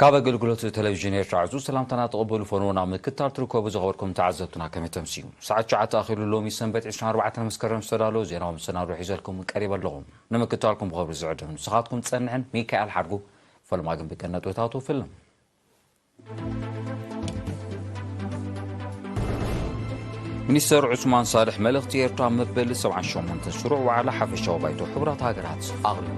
ካብ ኣገልግሎት ቴሌቪዥን ኤርትራ ዕዙዝ ሰላምታና ተቐበሉ። ፈንዎ ናብ ምክትታል ትርከቡ ዝኸበርኩም ተዓዘብትና ከመይ ተምስዩ? ሰዓት ትሽዓተ ኣኺሉ ሎሚ ሰንበት ዕስራን ኣርባዕተን መስከረም ዝተዳለወ ዜናዊ መሰናዶ ሒዘልኩም ቀሪበ ኣለኹ። ንምክትታልኩም ብኽብሪ ዝዕድም ንስኻትኩም ጸንሕን ሚካኤል ሓድጉ። ፈለማ ግን ብቀን ነጥብታቱ ፍልም። ሚኒስተር ዑስማን ሳልሕ መልእኽቲ ኤርትራ መበል ሰብዓን ሸሞንተን ስሩዕ ዋዕላ ሓፈሻዊ ባይቶ ሕቡራት ሃገራት ኣቕሪቡ።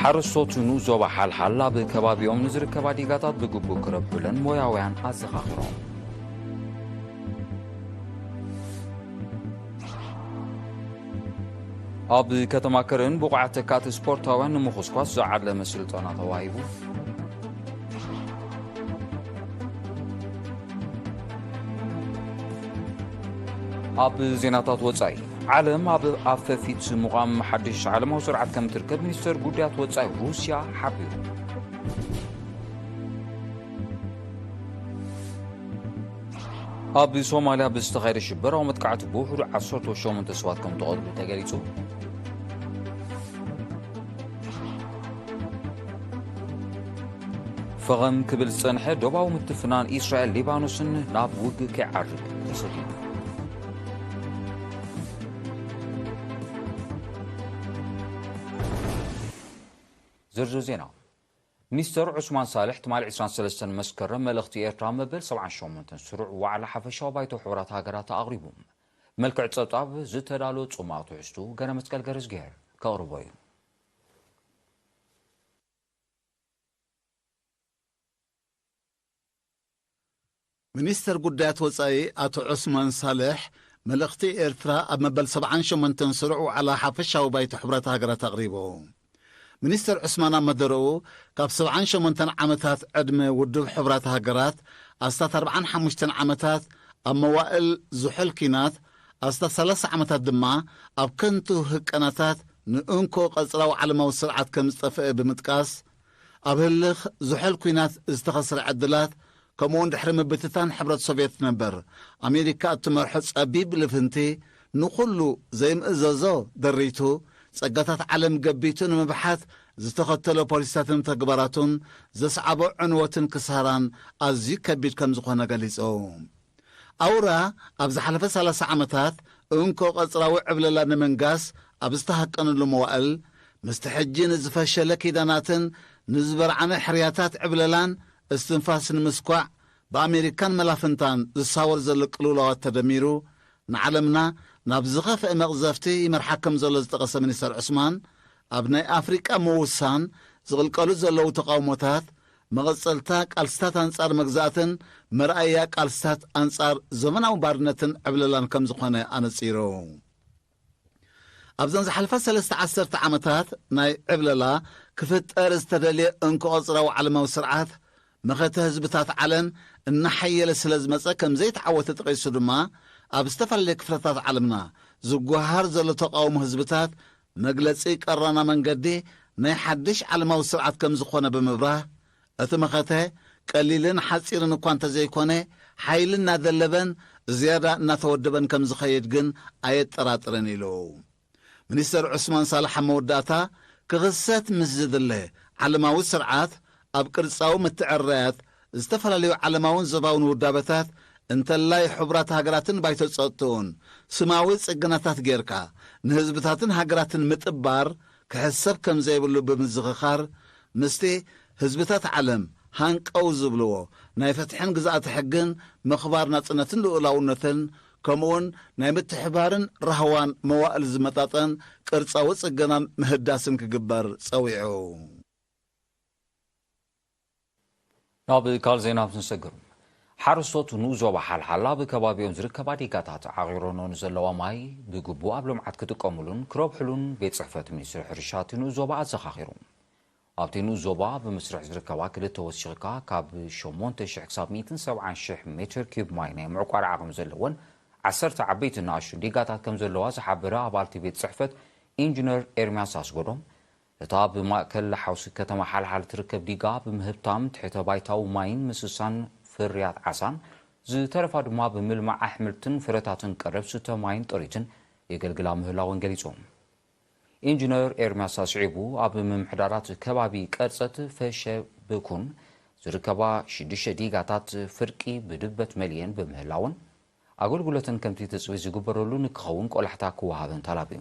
ሓረስቶት ንኡስ ዞባ ሓልሓል ኣብ ከባቢኦም ንዝርከባ ዲጋታት ብግቡእ ክረብሑለን ሞያውያን ኣዘኻኺሮም። ኣብ ከተማ ከረን ብቑዓት ተካእቲ ስፖርታውያን ንምኹስኳስ ዝዓለመ ስልጠና ተዋሂቡ። ኣብ ዜናታት ወጻኢ፣ ዓለም ኣብ ኣፈፊት ምቋም ሓድሽ ዓለማዊ ስርዓት ከም ትርከብ ሚኒስተር ጉዳያት ወጻኢ ሩስያ ሓቢሩ። ኣብ ሶማልያ ብዝተኻየደ ሽበራዊ መጥቃዕቲ ብውሕዱ ዓሰርተ ሸሞንተ ሰባት ከም ተቐትሉ ተገሊጹ። ፈቐም ክብል ዝጸንሐ ዶባዊ ምትፍናን ኢስራኤል ሊባኖስን ናብ ውግእ ከይዓርግ ተሰጊኡ። ዝርዝር ዜና። ሚኒስተር ዑስማን ሳልሕ ትማሊ ዕስራን ሰለስተን መስከረም መልእኽቲ ኤርትራ መበል ሰብዓን ሸሞንተን ስሩዕ ዋዕላ ሓፈሻዊ ባይቶ ሕቡራት ሃገራት ኣቕሪቡ። መልክዕ ጸብጻብ ዝተዳሎ ጽማቕ ትሕዝቱ ገረ መስቀል ገረዝግሄር ከቕርቦ እዩ። ሚኒስተር ጉዳያት ወጻኢ ኣቶ ዑስማን ሳልሕ፣ መልእኽቲ ኤርትራ ኣብ መበል ሰብዓን ሸሞንተን ስሩዕ ዋዕላ ሓፈሻዊ ባይቶ ሕቡራት ሃገራት ኣቕሪቡ። ሚኒስተር ዑስማን ኣብ መደረኡ፣ ካብ ሰብዓን ሸሞንተን ዓመታት ዕድመ ውድብ ሕቡራት ሃገራት፣ ኣስታት ኣርብዓን ሓሙሽተን ዓመታት ኣብ መዋእል ዝሑል ኲናት፣ ኣስታት ሰላሳ ዓመታት ድማ ኣብ ከንቱ ህቀናታት ንእንኮ ቀጽራዊ ዓለማዊ ስርዓት ከም ዝጠፍአ ብምጥቃስ፣ ኣብ ህልኽ ዝሑል ኲናት ዝተኸስረ ዕድላት፣ ከምኡውን ድሕሪ ምብትታን ሕብረት ሶቭየት ነበር፣ ኣሜሪካ እትመርሖ ጸቢብ ልፍንቲ ንኹሉ ዘይምእዘዞ ደሪቱ፣ ጸጋታት ዓለም ገቢቱ ንምብሓት ዝተኸተሎ ፖሊሲታትን ተግባራቱን ዘስዓቦ ዕንወትን ክሳራን ኣዝዩ ከቢድ ከም ዝኾነ ገሊጹ። ኣውራ ኣብ ዝሓለፈ ሰላሳ ዓመታት እንኮ ቀጽራዊ ዕብለላ ንምንጋስ ኣብ ዝተሃቀነሉ መዋእል፣ ምስቲ ሕጂ ንዝፈሸለ ኪዳናትን ንዝበርዓነ ሕርያታት ዕብለላን እስትንፋስ ንምስኳዕ ብኣሜሪካን መላፍንታን ዝሳወር ዘሎ ቅልውላዋት ተደሚሩ፣ ንዓለምና ናብ ዝኸፍአ መቕዘፍቲ ይመርሓ ከም ዘሎ ዝጠቐሰ ሚኒስተር ዑስማን፣ ኣብ ናይ ኣፍሪቃ ምውሳን ዝቕልቀሉ ዘለዉ ተቓውሞታት፣ መቐጸልታ ቃልስታት ኣንጻር መግዛእትን መርኣያ ቃልስታት ኣንጻር ዘመናዊ ባርነትን ዕብለላን ከም ዝኾነ ኣነጺሩ። ኣብዘን ዝሓለፋ ሰለስተ ዓሰርተ ዓመታት ናይ ዕብለላ ክፍጠር ዝተደልየ እንኮ ቀጽራዊ ዓለማዊ ስርዓት፣ መኸተ ህዝብታት ዓለም እናሓየለ ስለ ዝመጸ ከም ዘይተዓወተ ጠቒሱ ድማ፣ ኣብ ዝተፈላለየ ክፍለታት ዓለምና ዝጓሃር ዘሎ ተቓውሞ ህዝብታት መግለጺ ቀራና መንገዲ ናይ ሓድሽ ዓለማዊ ስርዓት ከም ዝኾነ ብምብራህ፣ እቲ መኸተ ቀሊልን ሓጺርን እኳ እንተዘይኮነ፣ ሓይሊ እናደለበን ዝያዳ እናተወደበን ከም ዝኸይድ ግን ኣየጠራጥርን ኢሉ። ሚኒስተር ዑስማን ሳልሕ ኣብ መወዳእታ፣ ክኽሰት ምስ ዝድለ ዓለማዊ ስርዓት ኣብ ቅርጻዊ ምትዕርራያት ዝተፈላለዩ ዓለማውን ዞባውን ውዳበታት፣ እንተላይ ሕቡራት ሃገራትን ባይቶ ጸጥትኡን፣ ስማዊ ጽገናታት ጌርካ፣ ንህዝብታትን ሃገራትን ምጥባር ክሕሰብ ከም ዘይብሉ ብምዝኽኻር፣ ምስቲ ህዝብታት ዓለም ሃንቀው ዝብልዎ ናይ ፍትሕን ግዝኣተ ሕግን ምኽባር ናጽነትን ልኡላውነትን፣ ከምኡውን ናይ ምትሕባርን ራህዋን መዋእል ዝመጣጠን ቅርጻዊ ጽገናን ምህዳስን ክግበር ጸዊዑ። ናብ ካልእ ዜና ክንሰግር። ሓረስቶት ንኡስ ዞባ ሓልሓል ኣብ ከባቢኦም ዝርከባ ዲጋታት ዓቒረንኦ ንዘለዋ ማይ ብግቡእ ኣብ ልምዓት ክጥቀሙሉን ክረብሕሉን ቤት ጽሕፈት ሚኒስትሪ ሕርሻ እቲ ንኡስ ዞባ ኣዘኻኺሩ። ኣብቲ ንኡስ ዞባ ብመስርሕ ዝርከባ ክልተ ወሲኽካ ካብ ሸሞንተ ሽሕ ክሳብ ሚእትን ሰብዓን ሽሕ ሜትር ኪዩብ ማይ ናይ ምዕቋር ዓቕሚ ዘለወን ዓሰርተ ዓበይትን ንኣሽቱን ዲጋታት ከም ዘለዋ ዝሓበረ ኣባል እቲ ቤት ጽሕፈት ኢንጂነር ኤርምያስ ኣስገዶም፣ እታ ኣብ ማእከል ሓውሲ ከተማ ሓልሓል ትርከብ ዲጋ ብምህብታም ትሕተ ባይታዊ ማይን ምስሳን ፍርያት ዓሳን፣ ዝተረፋ ድማ ብምልማዕ ኣሕምልትን ፍረታትን ቀረብ ስተ ማይን ጥሪትን የገልግላ ምህላወን ገሊጾም። ኢንጂነር ኤርምያስ ኣስዒቡ፣ ኣብ ምምሕዳራት ከባቢ ቀርጸት ፈሸብኩን ዝርከባ ሽዱሽተ ዲጋታት ፍርቂ ብድበት መሊኤን ብምህላወን፣ ኣገልግሎተን ከምቲ ትጽቢት ዝግበረሉ ንክኸውን ቆላሕታ ክወሃበን ተላብዩ።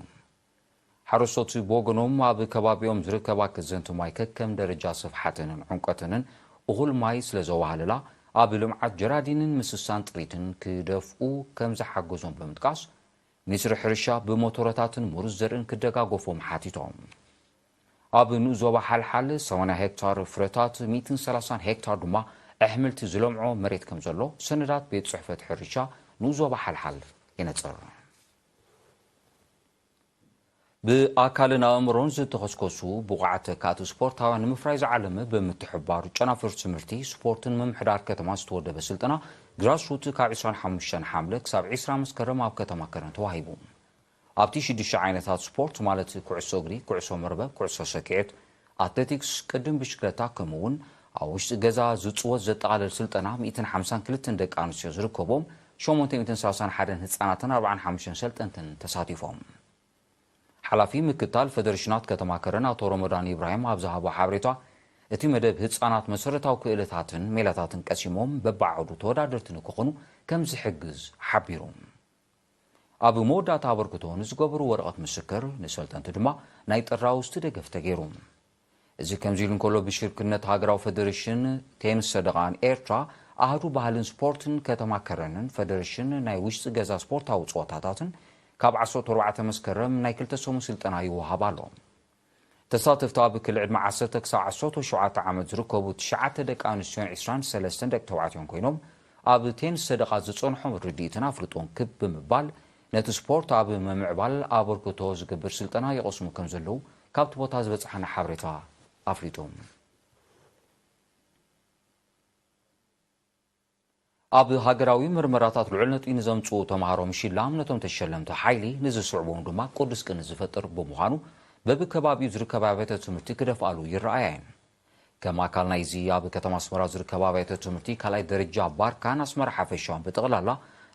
ሓረስቶት ብወገኖም፣ ኣብ ከባቢኦም ዝርከባ ከዘንቲ ማይ ከከም ደረጃ ስፍሓተንን ዕምቆተንን እኹል ማይ ስለ ዘዋህለላ፣ ኣብ ልምዓት ጀራዲንን ምስሳን ጥሪትን ክደፍኡ ከም ዝሓገዞም ብምጥቃስ፣ ሚኒስትሪ ሕርሻ ብሞቶረታትን ምሩዝ ዘርእን ክደጋገፎም ሓቲቶም። ኣብ ንኡስ ዞባ ሓልሓል ሰማንያ ሄክታር ፍረታት፣ ሚእትን ሰላሳን ሄክታር ድማ ኣሕምልቲ ዝለምዖ መሬት ከም ዘሎ ሰነዳት ቤት ጽሕፈት ሕርሻ ንኡስ ዞባ ሓልሓል የነጽር። ብኣካልን ኣእምሮን ዝተኸስከሱ ብቑዓት ተካእቲ ስፖርታውያን ንምፍራይ ዝዓለመ ብምትሕብባር ጨናፍር ትምህርቲ ስፖርትን ምምሕዳር ከተማ ዝተወደበ ስልጠና ግራስሩት ካብ ዕስራን ሓሙሽተን ሓምለ ክሳብ ዕስራ መስከረም ኣብ ከተማ ከረን ተዋሂቡ። ኣብቲ ሽዱሽተ ዓይነታት ስፖርት ማለት ኩዕሶ እግሪ፣ ኩዕሶ መርበብ፣ ኩዕሶ ሰኪዔት፣ ኣትሌቲክስ፣ ቅድም ብሽክለታ ከምኡ እውን ኣብ ውሽጢ ገዛ ዝፅወት ዘጠቓለል ስልጠና ሚእትን ሓምሳን ክልተን ደቂ ኣንስትዮ ዝርከቦም ሸሞንተ ሚእትን ሰላሳን ሓደን ህፃናትን ኣርባዓን ሓሙሽተን ሰልጠንትን ተሳቲፎም። ሓላፊ ምክትታል ፈደሬሽናት ከተማ ከረን ኣቶ ረመዳን ኢብራሂም ኣብ ዝሃቦ ሓበሬታ፣ እቲ መደብ ህፃናት መሰረታዊ ክእለታትን ሜላታትን ቀሲሞም በብዓውዱ ተወዳደርቲ ንክኾኑ ከም ዝሕግዝ ሓቢሩ። ኣብ መወዳእታ ኣበርክቶ ንዝገበሩ ወረቐት ምስክር፣ ንሰልጠንቲ ድማ ናይ ጥራውስቲ ደገፍ ተገይሩ። እዚ ከምዚ ኢሉ እንከሎ፣ ብሽርክነት ሃገራዊ ፈደሬሽን ቴንስ ሰደቓን ኤርትራ፣ ኣህዱ ባህልን ስፖርትን ከተማ ከረንን ፈደሬሽን ናይ ውሽጢ ገዛ ስፖርታዊ ጸወታታትን ካብ ዓሰርተ ኣርባዕተ መስከረም ናይ ክልተ ሰሙን ስልጠና ይወሃብ ኣሎ። ተሳተፍቲ ኣብ ክሊ ዕድመ ዓሰርተ ክሳብ ዓሰርተ ሸውዓተ ዓመት ዝርከቡ ትሽዓተ ደቂ ኣንስትዮን ዕስራን ሰለስተን ደቂ ተባዕትዮን ኮይኖም፣ ኣብ ቴንስ ሰደቓ ዝጸንሖም ርድኢትን ኣፍልጦን ክብ ብምባል፣ ነቲ ስፖርት ኣብ ምምዕባል ኣበርክቶ ዝገብር ስልጠና ይቐስሙ ከም ዘለዉ ካብቲ ቦታ ዝበጽሓና ሓበሬታ ኣፍሊጡ። ኣብ ሃገራዊ ምርመራታት ልዑል ነጥቢ ንዘምጽኡ ተምሃሮ ምሽላም ነቶም ተሸለምቲ ሓይሊ፣ ንዝስዕቦም ድማ ቅዱስ ቅን ዝፈጥር ብምዃኑ፣ በብከባቢኡ ዝርከባ ኣብያተ ትምህርቲ ክደፍኣሉ ይረኣያ እየን። ከም ኣካል ናይዚ፣ ኣብ ከተማ ኣስመራ ዝርከባ ኣብያተ ትምህርቲ ካልኣይ ደረጃ ባርካን ኣስመራ ሓፈሻውን ብጠቕላላ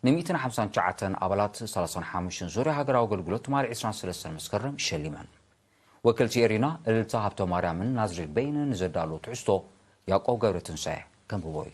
ንሚእትን ሓምሳን ትሽዓተን ኣባላት ሰላሳን ሓሙሽተን ዙርያ ሃገራዊ ኣገልግሎት ትማሊ ዕስራን ሰለስተን መስከረም ሸሊመን። ወከልቲ ኤሪና እልልታ ሃብተማርያምን ናዝሬት በይንን ንዘዳለዎ ትሕዝቶ ያዕቆብ ገብረትንሳኤ ከንብቦ እዩ።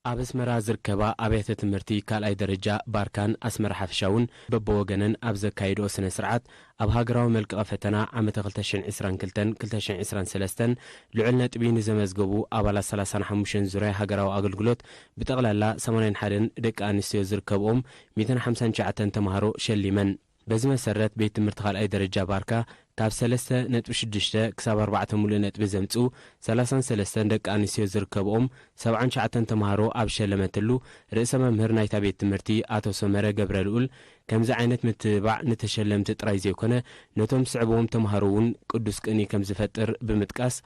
ኣብ ኣስመራ ዝርከባ ኣብያተ ትምህርቲ ካልኣይ ደረጃ ባርካን ኣስመራ ሓፈሻውን በብወገነን ኣብ ዘካየድኦ ስነ ስርዓት፣ ኣብ ሃገራዊ መልቀቒ ፈተና ዓመተ ክልተ ሽሕን ዕስራን ክልተን ክልተ ሽሕን ዕስራን ሰለስተን ልዑል ነጥቢ ንዘመዝገቡ ኣባላት ሰላሳን ሓሙሽተን ዙርያ ሃገራዊ ኣገልግሎት ብጠቕላላ ሰማንያን ሓደን ደቂ ኣንስትዮ ዝርከብኦም ሚእትን ሓምሳን ትሽዓተን ተምሃሮ ሸሊመን። በዚ መሰረት፣ ቤት ትምህርቲ ካልኣይ ደረጃ ባርካ ካብ ሰለስተ ነጥቢ ሽዱሽተ ክሳብ ኣርባዕተ ሙሉእ ነጥቢ ዘምጽኡ ሰላሳን ሰለስተን ደቂ ኣንስትዮ ዝርከብኦም ሰብዓን ትሽዓተን ተምሃሮ ኣብ ዝሸለመትሉ፣ ርእሰ መምህር ናይታ ቤት ትምህርቲ ኣቶ ሰመረ ገብረልኡል፣ ከምዚ ዓይነት ምትብባዕ ንተሸለምቲ ጥራይ ዘይኮነ፣ ነቶም ዝስዕብዎም ተምሃሮ እውን ቅዱስ ቅንኢ ከም ዝፈጥር ብምጥቃስ፣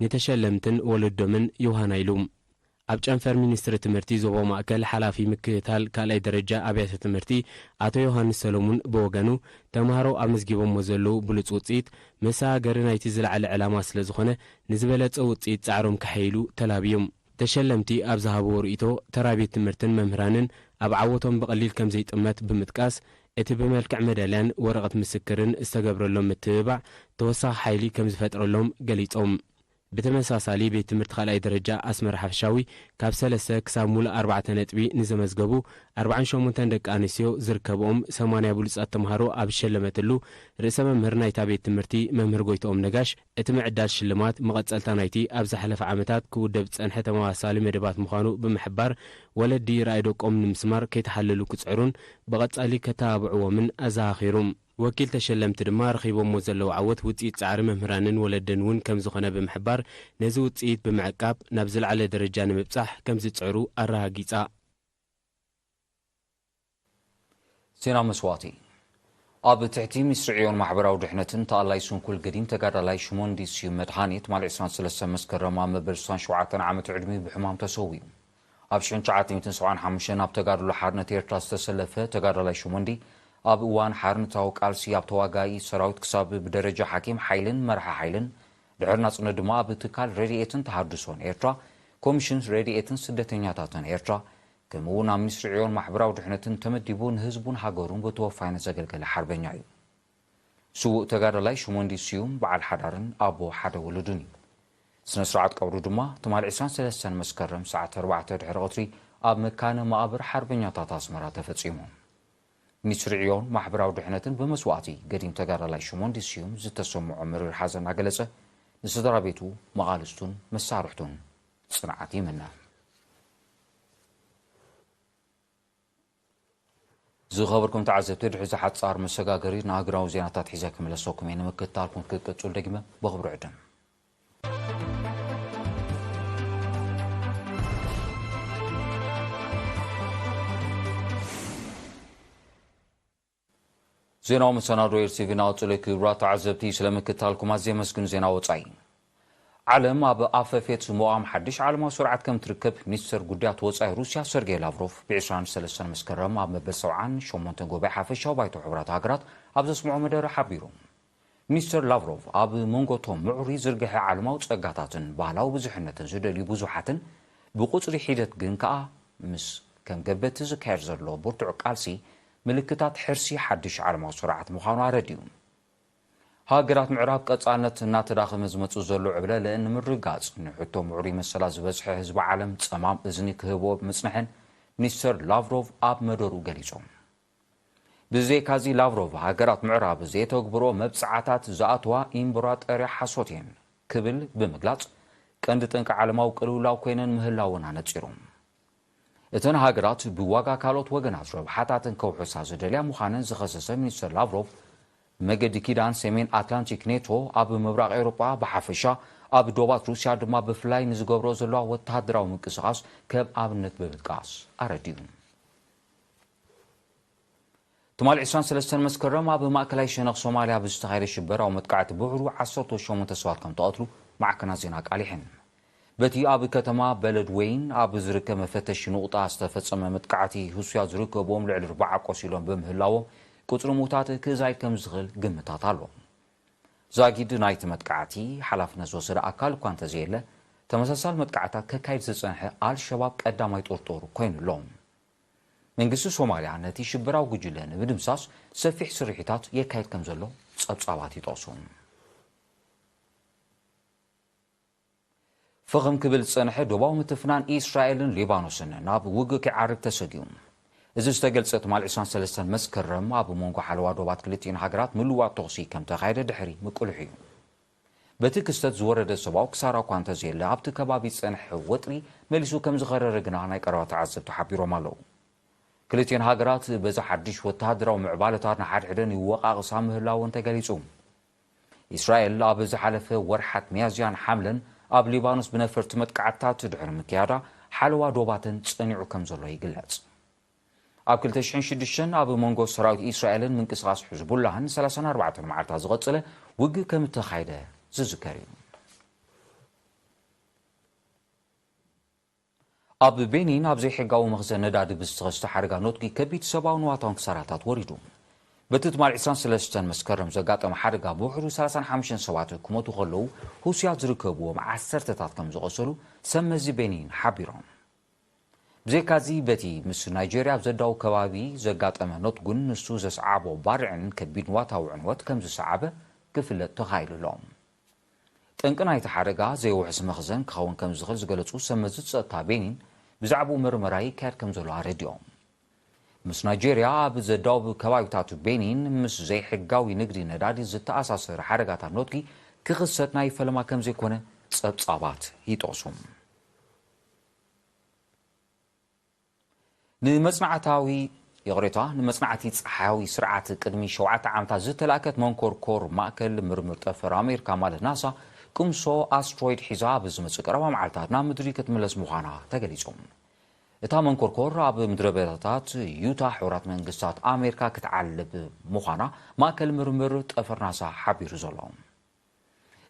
ንተሸለምትን ወለዶምን ዮሃና ኢሉ። ኣብ ጨንፈር ሚኒስትሪ ትምህርቲ ዞባዊ ማእከል ሓላፊ ምክትታል ካልኣይ ደረጃ ኣብያተ ትምህርቲ ኣቶ ዮሃንስ ሰሎሙን ብወገኑ፣ ተምሃሮ ኣመዝጊቦሞ ዘለዉ ብሉጽ ውጽኢት መሰጋገሪ ናይቲ ዝለዓለ ዕላማ ስለ ዝኾነ፣ ንዝበለጸ ውጽኢት ጻዕሮም ከሐይሉ ተላብዮም። ተሸለምቲ ኣብ ዝሃብዎ ርእይቶ፣ ተራ ቤት ትምህርትን መምህራንን ኣብ ዓወቶም ብቐሊል ከም ዘይጥመት ብምጥቃስ፣ እቲ ብመልክዕ መዳልያን ወረቐት ምስክርን ዝተገብረሎም ምትብባዕ ተወሳኺ ሓይሊ ከም ዝፈጥረሎም ገሊጾም። ብተመሳሳሊ፣ ቤት ትምህርቲ ካልኣይ ደረጃ ኣስመራ ሓፈሻዊ ካብ ሰለስተ ክሳብ ሙሉእ ኣርባዕተ ነጥቢ ንዘመዝገቡ ኣርባዓን ሸሞንተን ደቂ ኣንስትዮ ዝርከብኦም ሰማንያ ብሉጻት ተምሃሮ ኣብ ዝሸለመትሉ፣ ርእሰ መምህር ናይታ ቤት ትምህርቲ መምህር ጎይትኦም ነጋሽ፣ እቲ ምዕዳል ሽልማት መቐጸልታ ናይቲ ኣብ ዝሓለፈ ዓመታት ክውደብ ዝጸንሐ ተመሳሳሊ መደባት ምዃኑ ብምሕባር፣ ወለዲ ራእይ ደቆም ንምስማር ከይተሓለሉ ክጽዕሩን ብቐጻሊ ከተባብዕዎምን ኣዘኻኺሩ። ወኪል ተሸለምቲ ድማ፣ ረኺቦሞ ዘለዉ ዓወት ውጽኢት ጻዕሪ መምህራንን ወለድን እውን ከም ዝኾነ ብምሕባር፣ ነዚ ውጽኢት ብምዕቃብ ናብ ዝለዓለ ደረጃ ንምብጻሕ ከም ዝጽዕሩ ኣረጋጊጻ። ዜና መስዋእቲ። ኣብ ትሕቲ ሚኒስትሪ ዕዮን ማሕበራዊ ድሕነትን ተኣላይ ስንኩል ገዲም ተጋዳላይ ሽሞንዲ ስዩም መድሃኔ፣ ትማሊ ዕስራን ሰለስተን መስከረም ኣብ መበል ስሳን ሸውዓተን ዓመት ዕድሚኡ ብሕማም ተሰዊኡ። ኣብ ሽሕን ትሽዓተ ሚእትን ሰብዓን ሓሙሽተን ኣብ ተጋድሎ ሓርነት ኤርትራ ዝተሰለፈ ተጋዳላይ ሽሞንዲ፣ ኣብ እዋን ሓርነታዊ ቃልሲ ኣብ ተዋጋኢ ሰራዊት ክሳብ ብደረጃ ሓኪም ሓይልን መራሒ ሓይልን፣ ድሕሪ ናጽነት ድማ ኣብ ትካል ረድኤትን ተሃድሶን ኤርትራ፣ ኮሚሽን ረድኤትን ስደተኛታትን ኤርትራ፣ ከምኡ እውን ኣብ ሚኒስትሪ ዕዮን ማሕበራዊ ድሕነትን ተመዲቡ ንህዝቡን ሃገሩን ብተወፋይነት ዘገልገለ ሓርበኛ እዩ። ስዉእ ተጋዳላይ ሽሞንዲ ስዩም በዓል ሓዳርን ኣቦ ሓደ ውሉድን እዩ። ስነ ስርዓት ቀብሩ ድማ ትማሊ ዕስራን ሰለስተን መስከረም ሰዓት ኣርባዕተ ድሕሪ ቀትሪ ኣብ መካነ መቓብር ሓርበኛታት ኣስመራ ተፈጺሙ። ሚኒስትሪ ዕዮን ማሕበራዊ ድሕነትን ብመስዋእቲ ገዲም ተጋዳላይ ሽሞንዲ ስዩም ዝተሰምዖ መሪር ሓዘን እናገለጸ፣ ንስድራ ቤቱ፣ መቓልስቱን መሳርሕቱን ጽንዓት ይምነ። ዝኸበርኩም ተዓዘብቲ፣ ድሕሪ እዚ ሓጻር መሰጋገሪ ንኣህጉራዊ ዜናታት ሒዘ ክምለሰኩም እየ። ንምክትታልኩም ክቅጽል ደግመ ብኽብሪ ዕድም። ዜናዊ መሰናዶ ኤር ቲ ቪ እናቐጸለ፣ ክቡራት ተዓዘብቲ፣ ስለ ምክትታልኩም ኣዝየ የመስግን። ዜና ወጻኢ። ዓለም ኣብ ኣፈፌት ምቕዋም ሓድሽ ዓለማዊ ስርዓት ከም ትርከብ ሚኒስተር ጉዳያት ወጻኢ ሩስያ ሰርጌይ ላቭሮቭ ብ ዕስራን ሰለስተን መስከረም ኣብ መበል ሰብዓን ሸሞንተን ጉባኤ ሓፈሻዊ ባይቶ ሕቡራት ሃገራት ኣብ ዘስምዖ መደረ ሓቢሩ። ሚኒስተር ላቭሮቭ ኣብ መንጎ እቶም ምዕሩይ ዝርግሐ ዓለማዊ ጸጋታትን ባህላዊ ብዙሕነትን ዝደልዩ ብዙሓትን ብቁጽሪ ሒደት ግን ከኣ ምስ ከም ገበቲ ዝካየድ ዘሎ ብርቱዕ ቃልሲ ምልክታት ሕርሲ ሓድሽ ዓለማዊ ስርዓት ምዃኑ ኣረዲኡ። ሃገራት ምዕራብ ቀጻልነት እናተዳኸመ ዝመጽእ ዘሎ ዕብለለ ንምርጋጽ ንሕቶ ምዕሩይ መሰላት ዝበዝሐ ህዝቢ ዓለም ጸማም እዝኒ ክህቦ ምጽንሐን ሚኒስተር ላቭሮቭ ኣብ መደርኡ ገሊጹ። ብዘይካዚ ላቭሮቭ ሃገራት ምዕራብ ዘየተግብሮ መብጽዓታት ዝኣትዋ ኢምበራጠርያ ሓሶት እየን ክብል ብምግላጽ ቀንዲ ጠንቂ ዓለማዊ ቅልውላው ኮይነን ምህላወን ኣነጺሩ። እተን ሃገራት ብዋጋ ካልኦት ወገናት ረብሓታተን ከውሕሳ ዝደልያ ምዃነን ዝኸሰሰ ሚኒስተር ላቭሮቭ፣ መገዲ ኪዳን ሰሜን ኣትላንቲክ ኔቶ ኣብ ምብራቕ ኤውሮጳ ብሓፈሻ ኣብ ዶባት ሩስያ ድማ ብፍላይ ንዝገብሮ ዘለዋ ወተሃደራዊ ምንቅስቓስ ከም ኣብነት ብምጥቃስ ኣረዲኡ። ትማሊ ዕስራን ሰለስተን መስከረም ኣብ ማእከላይ ሸነኽ ሶማልያ ብዝተኻየደ ሽበራዊ መጥቃዕቲ ብውሕዱ ዓሰርተ ሸሞንተ ሰባት ከም ተቐትሉ ማዕከናት ዜና ኣቃሊሐን። በቲ ኣብ ከተማ በለድ ወይን ኣብ ዝርከብ መፈተሺ ኑቕጣ ዝተፈጸመ መጥቃዕቲ፣ ህሱያት ዝርከብዎም ልዕሊ ኣርባዓ ቆሲሎም ብምህላዎም፣ ቁጽሪ ምዉታት ክዛይድ ከም ዝኽእል ግምታት ኣሎ። ዛጊድ ናይቲ መጥቃዕቲ ሓላፍነት ዝወሰደ ኣካል እኳ እንተዘየለ፣ ተመሳሳሊ መጥቃዕታት ከካይድ ዝጸንሐ ኣልሸባብ ቀዳማይ ጥርጡር ኮይኑ ኣሎ። መንግስቲ ሶማልያ ነቲ ሽበራዊ ጉጅለ ንምድምሳስ ሰፊሕ ስርሒታት የካይድ ከም ዘሎ ጸብጻባት ይጠቕሱ። ፍኽም ክብል ዝጸንሐ ዶባዊ ምትፍናን ኢስራኤልን ሊባኖስን ናብ ውግእ ክዓርግ ተሰጊኡ። እዚ ዝተገልጸ ትማል ዕስራን ሰለስተን መስከረም ኣብ መንጎ ሓለዋ ዶባት ክልቲኤን ሃገራት ምልዋጥ ተኹሲ ከም ተኻየደ ድሕሪ ምቅልሑ እዩ። በቲ ክስተት ዝወረደ ሰብኣዊ ክሳራ እኳ እንተዘየለ፣ ኣብቲ ከባቢ ዝጸንሐ ወጥሪ መሊሱ ከም ዝኸረረ ግና ናይ ቀረባ ተዓዘብቲ ሓቢሮም ኣለዉ። ክልቲኤን ሃገራት በዚ ሓድሽ ወተሃደራዊ ምዕባለታት ንሓድሕደን ይወቓቕሳ ምህላወን ተገሊጹ። ኢስራኤል ኣብ ዝሓለፈ ወርሓት ሚያዝያን ሓምለን ኣብ ሊባኖስ ብነፈርቲ መጥቃዕትታት ድሕሪ ምክያዳ፣ ሓለዋ ዶባተን ጸኒዑ ከም ዘሎ ይግለጽ። ኣብ ክልተ ሽሕን ሽዱሽተን ኣብ መንጎ ሰራዊት ኢስራኤልን ምንቅስቓስ ሕዝቡላህን ሰላሳን ኣርባዕተን መዓልታት ዝቐጸለ ውግእ ከም እተኻየደ ዝዝከር እዩ። ኣብ ቤኒን ኣብ ዘይሕጋዊ መኽዘን ነዳዲ ብዝተኸስተ ሓደጋ ኖትጊ ከቢድ ሰብኣዊ ንዋታውን ክሳራታት ወሪዱ። በቲ ትማል ዕስራን ሰለስተን መስከረም ዘጋጠመ ሓደጋ ብውሕዱ ሰላሳን ሓሙሽተን ሰባት ክሞቱ ከለዉ፣ ህሱያት ዝርከብዎም ዓሰርተታት ከም ዝቖሰሉ ሰብ መዚ ቤኒን ሓቢሮም። ብዘይካዚ፣ በቲ ምስ ናይጄርያ ኣብ ዘዳው ከባቢ ዘጋጠመ ኖትጉን ንሱ ዘስዓቦ ባርዕን ከቢድ ንዋታዊ ዕንወት ከም ዝሰዓበ ክፍለጥ ተኻኢሉ ኣሎ። ጠንቂ ናይቲ ሓደጋ ዘይውሕስ መኽዘን ክኸውን ከም ዝኽእል ዝገለጹ ሰብ መዚ ጸጥታ ቤኒን፣ ብዛዕባኡ መርመራ ይካየድ ከም ዘሎ ኣረዲኦም። ምስ ናይጄርያ ኣብ ዘዳውብ ከባቢታት ቤኒን ምስ ዘይሕጋዊ ንግዲ ነዳዲ ዝተኣሳሰረ ሓደጋታት ኖትጊ ክኽሰት ናይ ፈለማ ከም ዘይኮነ ጸብጻባት ይጠቕሱ። ንመጽናዕታዊ፣ ይቕሬታ፣ ንመጽናዕቲ ጸሓያዊ ስርዓት ቅድሚ ሸውዓተ ዓመታት ዝተላእከት መንኮርኮር ማእከል ምርምር ጠፈር ኣሜሪካ ማለት ናሳ፣ ቅምሶ ኣስትሮይድ ሒዛ ኣብ ዝመጽእ ቀረባ መዓልታት ናብ ምድሪ ክትምለስ ምዃና ተገሊጹ። እታ መንኮርኮር ኣብ ምድረ በዳታት ዩታ ሕቡራት መንግስታት ኣሜሪካ ክትዓልብ ምዃና ማእከል ምርምር ጠፈር ናሳ ሓቢሩ ዘሎ።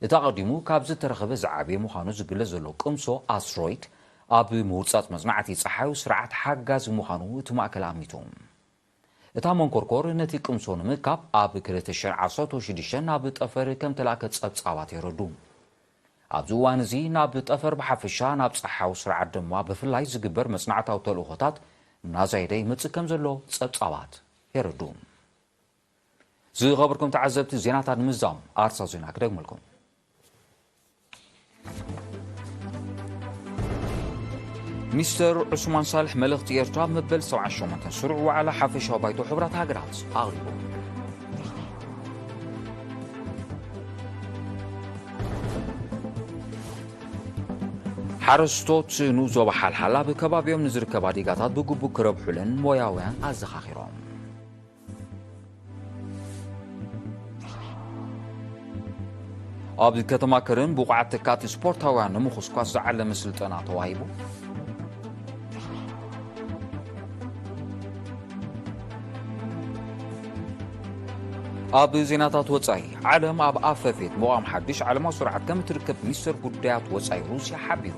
እቲ ኣቐዲሙ ካብ ዝተረኸበ ዝዓበየ ምዃኑ ዝግለጽ ዘሎ ቅምሶ ኣስትሮይድ፣ ኣብ ምውርጻጽ መጽናዕቲ ጸሓያዊ ስርዓት ሓጋዚ ምዃኑ እቲ ማእከል ኣሚቱ። እታ መንኮርኮር ነቲ ቅምሶ ንምእካብ ኣብ ክልተ ሽሕን ዓሰርተ ሽዱሽተን ናብ ጠፈር ከም ተላእከ ጸብጻባት የረዱ። ኣብዚ እዋን እዚ ናብ ጠፈር ብሓፈሻ፣ ናብ ጸሓያዊ ስርዓት ድማ ብፍላይ ዝግበር መጽናዕታዊ ተልእኾታት እናዛየደ ይመጽእ ከም ዘሎ ጸብጻባት የረድኡ። ዝኸበርኩም ተዓዘብቲ፣ ዜናታት ንምዛም ኣርሳ ዜና ክደግመልኩም። ሚስተር ዑስማን ሳልሕ መልእኽቲ ኤርትራ ኣብ መበል ሰብዓን ሸሞንተን ስሩዕ ዋዕላ ሓፈሻዊ ባይቶ ሕቡራት ሃገራት ኣቕሪቡ። ሓረስቶት ንዞባ ሓልሓላ ብከባቢኦም ንዝርከባ ዲጋታት ብግቡእ ክረብሑለን ሞያውያን ኣዘኻኺሮም። ኣብ ከተማ ከረን ብቑዓት ተካቲ ስፖርታውያን ንምኹስኳስ ዝዓለመ ስልጠና ተዋሂቡ። ኣብ ዜናታት ወጻኢ፣ ዓለም ኣብ ኣፈፌት ምቋም ሓድሽ ዓለማዊ ስርዓት ከም እትርከብ ሚኒስተር ጉዳያት ወጻኢ ሩስያ ሓቢሩ።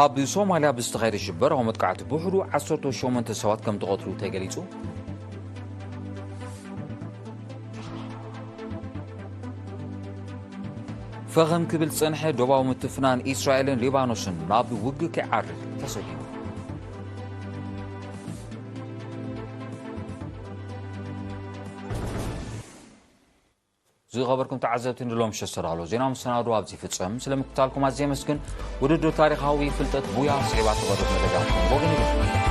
ኣብ ሶማልያ ብዝተኻየደ ሽበራዊ መጥቃዕቲ ብውሕዱ ዓሰርተ ሸሞንተ ሰባት ከም ተቐትሉ ተገሊጹ። ፈኸም ክብል ዝጸንሐ ዶባዊ ምትፍናን ኢስራኤልን ሊባኖስን ናብ ውግእ ከይዓርግ ተሰጊኡ። ዝኸበርኩም ተዓዘብቲ፣ ንሎም ሸስተዳሎ ዜና መሰናዶ ኣብዚ ፍጸም። ስለ ምክታልኩም ኣዝየ የመስግን። ውድድር ታሪኻዊ ፍልጠት ቡያ ስዒባ ትቐርብ መደብ እያ። ወገን ይበል።